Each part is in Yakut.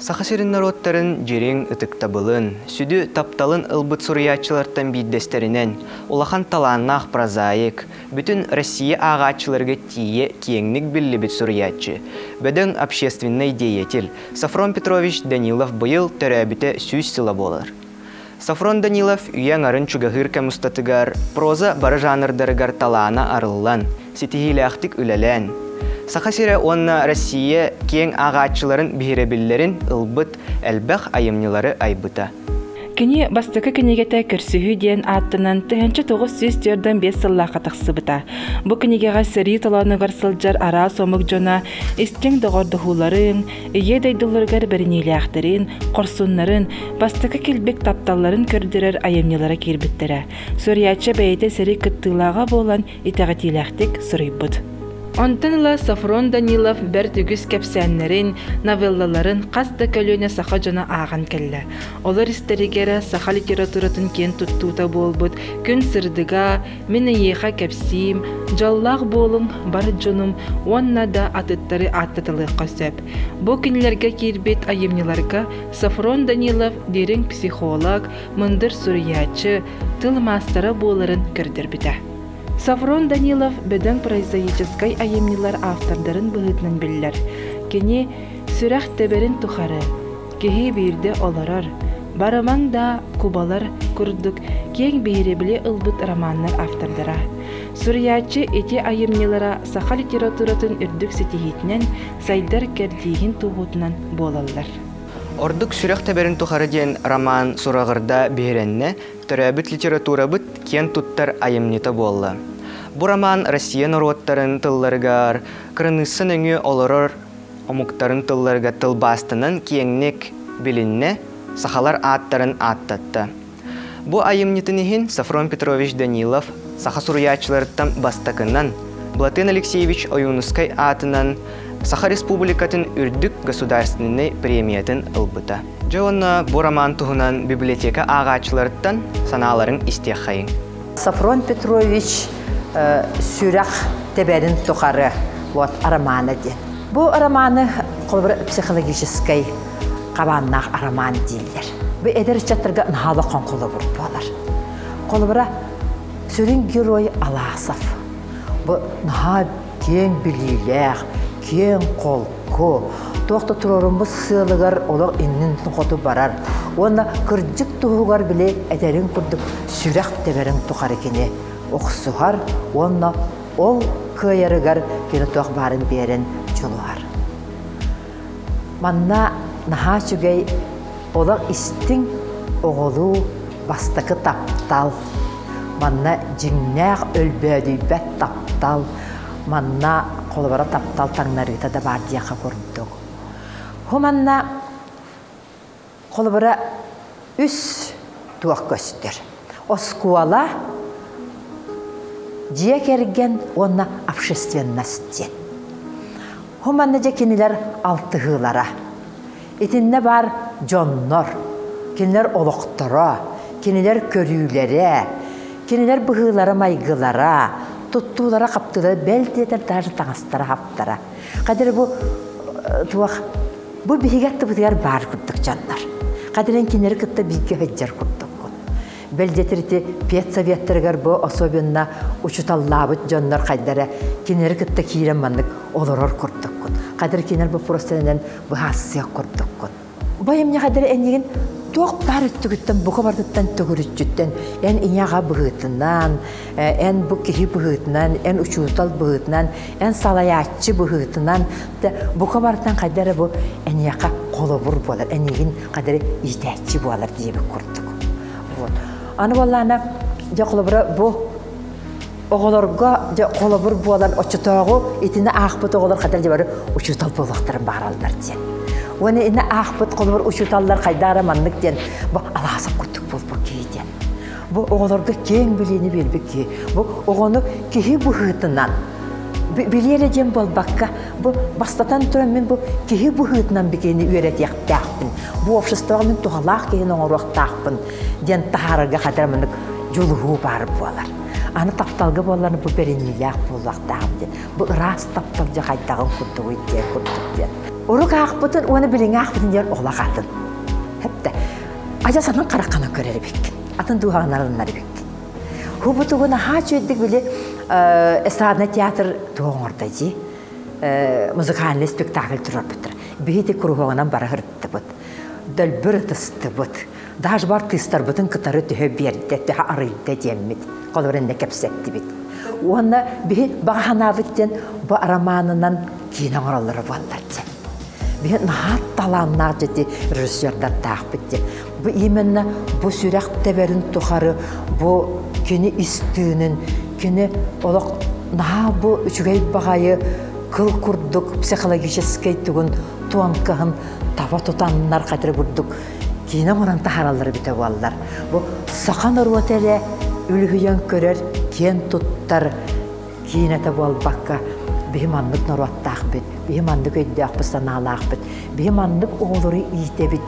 Саха сирин норуоттарын дьириҥ ытыктабылын, сүдү тапталын ылбыт суруйааччылартан биирдэстэринэн, улахан талааннаах прозаик, бүтүн Россия ааҕааччыларыгар тиийэ киэҥник биллибит суруйааччы, бөдөҥ общественнай деятель Софрон Петрович Данилов быйыл төрөөбүтэ 100 сыла буолар. Софрон Данилов үйэ аҥарын чугаһыыр кэм устатыгар проза бары жанрдарыгар талаана арыллан, ситиһиилээхтик үлэлээн, Саха сирэ уонна Россия киэҥ ааҕааччыларын биһирэбиллэрин ылбыт элбэх айымньылары айбыта. Кини бастакы кинигэтэ «Көрсүһүү» диэн ааттанан 1945 сыллаахха тахсыбыта. Бу кинигэҕэ сэрии толоонугар сылдьар араас омук дьоно истиҥ доҕордоһууларын, Ийэ дойдуларыгар бэриниилээхтэрин, хорсуннарын, бастакы килбик тапталларын көрдөрөр айымньылара киирбиттэрэ. Суруйааччы бэйэтэ сэрии кыттыылааҕа буолан итэҕэтиилээхтик суруйбут. Онтон ыла Софрон Данилов бэрт үгүс кэпсээннэрин, новеллаларын хас да көлүөнэ саха дьоно ааҕан кэллэ. Олор истэригэр саха литературатын киэн туттуута буолбут Күн сырдыга, Мин эйиэхэ кэпсиим, дьоллоох буолуҥ, бар дьонум уонна да атыттары ааттаталыахха сөп. Бу кинилэргэ киирбит айымньыларга Софрон Данилов дириҥ психолог, мындыр суруйааччы, тыл маастара буоларын көрдөрбүтэ. Софрон Данилов бөдөҥ прозаическай айымньылар автордарын быһыытынан биллэр. Кини «Сүрэх тэбэрин тухары», Киһи биирдэ олорор, барымаҥ да кубалар курдук киэҥ биһирэбили ылбыт романнар автордара. Суруйааччы ити айымньылара саха литературатын үрдүк ситиһиитинэн, сайдар кэрдииһин туоһутунан буолаллар. Ордук «Сүрэх тэбэрин тухары» диэн роман сураҕырда биһирэннэ, төрөөбүт литературабыт киэн туттар айымньыта буолла. Бу роман Россия норуоттарын тылларыгар кыраныысса нөҥүө олорор омуктарын тылларыгар тылбаастанан киэҥник билиннэ, сахалар ааттарын ааттатта. Бу айымньытын иһин Софрон Петрович Данилов саха суруйааччыларыттан бастакынан Платон Алексеевич Ойуунускай аатынан Саха Республикатын үрдүк государственнай премиятын ылбыта. Дьэ уонна бу роман туһунан библиотека ааҕааччыларыттан санааларын истиэххэйиҥ. Софрон Петрович сүрэх тэбэрин тухары вот романа диэн. Бу романы холобура психологическай хабааннаах роман дииллэр. Бу эдэр ыччаттарга наһаа улахан холобур буолар. Холобура сүрүн герой Аласов. Бу наһаа киэҥ билиилээх, киэҥ холку, туох да туруоруммут сыалыгар олох иннин хоту барар уонна кырдьык туһугар били этэрин курдук сүрэх тэбэрин тухары кини охсуһар уонна ол кыайарыгар кини туох баарын биэрэн дьулуһар. Манна наһаа үчүгэй олох истиҥ оҕолуу бастакы таптал, манна дьиҥнээх өлбөөдүйбэт таптал, манна холобура таптал таҥнарыыта да баар диэххэ курдук. Ху манна холобура үс туох көстөр. Оскуола, дьиэ кэргэн уонна общественность диэн. Ху манна дьэ кинилэр алтыһыылара. Итиннэ баар дьоннор, кинилэр олохторо, кинилэр көрүүлэрэ, кинилэр быһыылара-майгылара, туттуулара-хаптыылара бэл диэтэр даже таҥастара-хаптара. Хадыр бу туох бу биһиги аттыбытыгар баар курдук дьоннор. Хадырын кинилэри кытта бииргэ сылдьар курдуккун. Бэл диэтэр ити педсоветтарыгар бу особенно учуталлаабыт дьоннор хайдара кинилэри кытта киирэн маннык олорор курдуккун. Хадыр кинилэр боппуруостарынан быһаарсыах курдуккун. Бу айымньы хадыр эннигин туох баар өттүгүттэн бука барытыттан төгүрүччүттэн эн ийэ-аҕа быһыытынан, эн бу киһи быһыытынан, эн учуутал быһыытынан, эн салайааччы быһыытынан бука барытынан хайда эрэ бу эниэхэ холобур буолар, эниигин хайда эрэ иитээччи буолар диэбит курдук. Вот. Аны буоллаана, дьэ холобура бу оҕолорго дьэ холобур буолан оччотооҕу итини аахпыт оҕолор хайдах дьэ бары учуутал буолуохтарын баҕараллар диэн. Уонна ини аахпыт холобур учууталлар хайдаара маннык диэн бу алаасап курдук буолбут киһи диэн. Бу оҕолорго киэҥ билиини биэрбит киһи. Бу оҕону киһи быһыытынан билиэ эрэ диэн буолбакка, бу бастатан туран мин бу киһи быһыытынан бикини үөрэтиэхтээхпин, бу обществоҕа мин туһалаах киһини оҥоруохтаахпын диэн таһаарарга хатар маннык дьулуһуу баар буолар. Аны тапталга буолларына бу бэриниилээх буолуохтаах диэн. Бу ыраас таптал дьэ хайдаҕын курдугуй диэн курдук диэн. Урук аахпытын уонна билиҥҥи аахпытын диэн олох атын. Хэптэ. Адьас атын харахханан көрөр эбиккин. Атын дууһаҕынан ылынар эбиккин. Хубутугун аһаа үчүгэйдик били эстрадный театр туох оҥордо дии. Музыкальный спектакль турарбыттар. Биһи куруһуогунан бара сырыттыбыт. Дөлбүр ытыстыбыт. Даже бар тыыстарбытын кытары төһө биэрдэ, төһө арыйда диэммит. Холобур иннэ кэпсэттибит. Уонна биһи баҕа санаабыт диэн бу арамаанынан киинэ оҥороллоро буоллар диэн. Биһи наһаа талааннаах дьэти режиссердардаахпыт диэн. Бу именно бу сүрэх тэбэрин тухары бу кини ис тыынын, кини олох наһаа бу үчүгэй баҕайы кыл курдук психологическай тугун туонкаһын таба тутаннар хатыры курдук киинэ оҥорон таһаараллар эбитэ буоллар. Бу саха норуота эрэ үлүһүйэн көрөр, киэн туттар киинэтэ буолбакка, биһи маннык норуоттаахпыт, биһи маннык өйдөөхпүт, санаалаахпыт, биһи маннык оҕолору иитэбит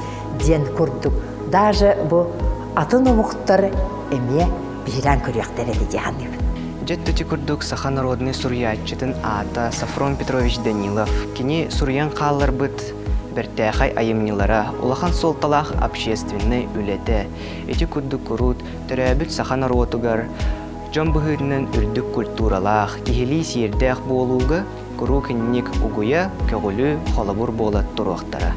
диэн курдук даже бу атын омуктар эмиэ биһирээн көрүөхтэрэ этэ дии саныыбын. Дьэ ити курдук саха народнай суруйааччытын аата Софрон Петрович Данилов. Кини суруйан хаалларбыт бэртээхэй айымньылара, улахан суолталаах общественнай үлэтэ. Ити курдук куруут төрөөбүт саха норуотугар дьон быһыытынан үрдүк культуралаах, киһилии сиэрдээх буолууга куруук инник угуйа, көҕүлүү, холобур буола туруохтара.